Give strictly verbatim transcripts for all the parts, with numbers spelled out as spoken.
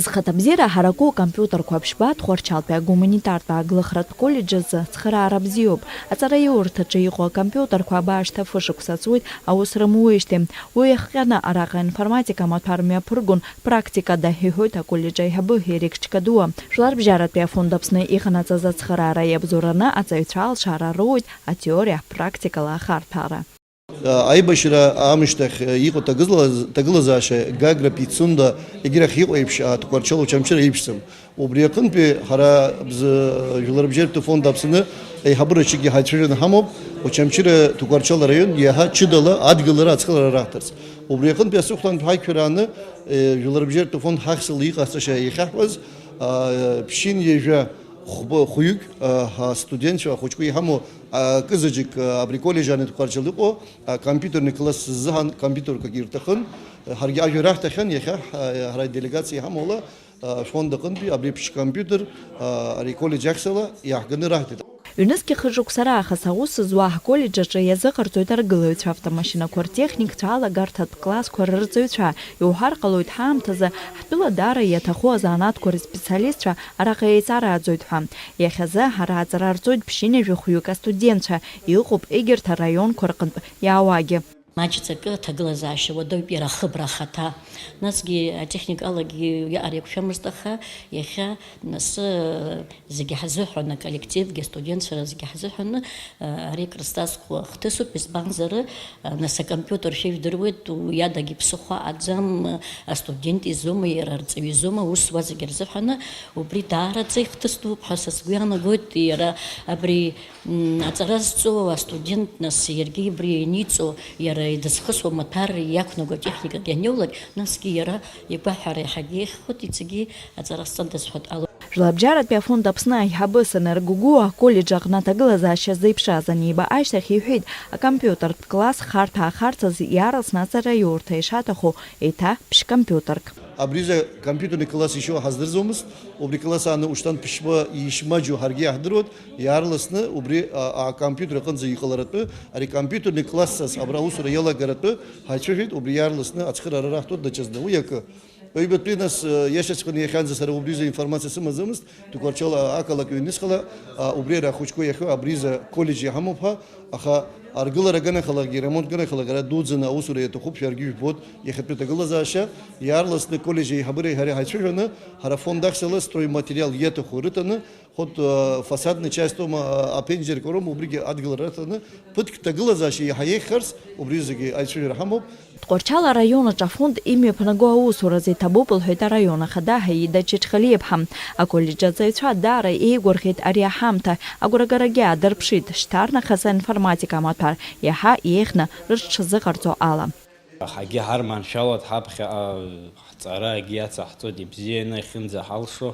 Зхаҭабзиара ҳараку акомпиутерқәа ԥшьба Тҟәарчалтәи агуманитартә ааглыхратә коллеџь азы цхыраара бзиоуп. Аҵараиурҭаҿы иҟоу акомпиутерқәа абаашьҭа фышықәса ҵуеит аус рымуеижьҭеи. Уи иахҟьаны араҟа информатика амаҭәар мҩаԥыргон практикада, иҳәоит аколлеџь аиҳабы Ерик Чкадуа. Жәларбжьаратәи афонд Аԥсны иҟанаҵаз ацхыраара иабзоураны аҵаҩцәа алшара роуеит атеориа практикала ахарҭәаара. Аибашьра аамышьҭахь иҟоу ҭагылаз-, ҭагылазаашьа Гагра Пицунда егьирахь иҟоу еиԥш, а, Тҟәарчал Очамчыра еиԥшӡам. Убри аҟынтәи ҳара бз-, Жәларбжьаратәи фонд Аԥсны аиҳабыраҿгьы ҳаицәажәаны ҳамоуп, Очамчыра Тҟәарчал араион иаҳа ҷыдала адгылара ацхыраара раҳҭарц. Убри аҟынтәи аҵыхәтәантә ҳаиқәшәара ааны, е, Жәларбжьаратәи фонд ҳахьӡала иҟасҵаша иахьаҳҳәаз, а, ԥшьынҩажәа хәба-, хәҩык, а, ҳа студентцәа ахәыҷқәа иҳамоу, а, акызаҵәык, а, абри коллеџь ан Тҟәарчал иҟоу, а, компьютерный класс ззыҳәан компьютерқәак ирҭахын, ҳаргьы ажәа раҳҭахьан, иахьа ҳа-, ҳара делегациа иҳамоу ала, а, шәфонд аҟынтәи абри еиԥш компьютер, а, ари коллеџь ахьӡала иаҳганы раҳҭеит. Ҩнызқьи хышықәса раахыс аус зуа ҳколлеџь аҿы иазыҟарҵоит аргылаҩцәа, автомашьынақәа ртехникцәа, алагарҭатә классқәа рырҵаҩцәа. Иуҳәар ҟалоит, ҳаамҭазы ҳтәыла даара иаҭаху азанааҭқәа рспециалистцәа араҟа еицарааӡоит ҳәа. Иахьазы ҳара аҵара рҵоит ԥшьынҩажәи хәҩык астудентцәа, иҟоуп егьырҭ араионқәа рҟынтә иаауагьы. Маҷӡакы аҭагылазаашьа уадаҩуп иара ахыбра ахаҭа. Насгьы атехникалагьы уиаҟара еиқәшәамызт, аха иахьа нас, зегьы ҳзыҳәан, аколлективгьы, астудентцәа зегьы ҳзыҳәан, ари акрызҵазкуа хҭысуп, избанзар, нас акомпиутер шәа ижәдыруеит, уи адагьы ԥсыхәа аӡам, астудент изоума, иара арҵаҩ изоума, ус уа зегьы рзыҳәан убри даараӡа ихҭыс дууп ҳәа са сгәы иаанагоит, иара абри М, аҵара зҵоу астудент, нас, иаргьы абри ианиҵо, иара идызхысуа маҭәар иақәнаго атехникагьы аниоулак, насгьы иара игәаҳәара иаҳагьы еиӷьхоит, иҵегьы аҵара сҵандаз ҳәа дҟалоит. Жәларбжьаратәи афонд Аԥсны аиҳабы Санер Гәыгәуа аколлеџь аҟны аҭагылазаашьа зеиԥшраз аниба ашьҭахь иҳәеит, акомпиутертә класс харҭәаахарц азы иаарласны аҵараиурҭа ишаҭаху еиҭа ԥшь-компиутерк. Абризы компьютерный класс ишьоу ҳаздырӡомызт, убри класс ааны ушьҭан ԥшьба ишмаҷу ҳаргьы иаҳдыруан, иаарласны убри, а, акомпиутер аҟынӡа иҟаларатәы, ари компьютерный классас абра аусура иалагаратәы ҳаицәажәеит, убри иаарласны ацхыраара раҳҭоит даҽазны. Уи акы. Ҩбатәи нас, э, иашаҵәҟьаны иахьанӡа сара убризы информациа сымаӡамызт, Тҟәарчал ақалақь ҩнуҵҟала, а, убри ара ахәыҷқәа иахьоу абризы коллеџь иҳамоуп ҳәа, аха аргылара аганахалакгьы, ремонт ганахалак ара дуӡӡаны аусура иаҭахуп, шәаргьы ижәбоит иахьатәи аҭагылазаашьа, иаарласны аколлеџь аиҳабыреи ҳареи ҳаицәажәаны, ҳара афонд ахьӡала стройматериал иаҭаху рыҭаны, хәыҭ, э, фасадный часть роума, э, аԥенџьырқәа роума, убригьы адгылара рыҭаны, ԥыҭк ҭагылазаашьа иаҳа еиӷьхарц, убри зегьы аицәажәара ҳамоуп. Тҟәарчал араион аҿы афонд имҩаԥнаго аусуразы иҭабуп, лҳәеит араион ахада Ҳаида Чачхалиаԥҳа. Аколлеџь аҵаҩцәа даара еигәырӷьеит ари аҳамҭа, агәрагарагьы аадырԥшит, шьҭарнахыс аинформатика амаҭәар иаҳа еиӷьны рыҽшазыҟарҵо ала. Ҳагьы ҳарманшәалоит, ҳаԥхьаҟа ҳҵарагьы иацаҳҵоит, ибзианы иахьынӡаҳалшо,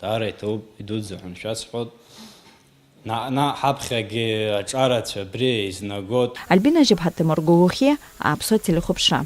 даара иҭабуп, идуӡӡа ҳәа шәасҳәоит. Наҟ-наҟ ҳаԥхьагьы аҿарацәа абри еизнагоит. Альбина Жьыԥҳа, Ҭемыр Гәыгәхьиа, Аԥсуа телехәаԥшра.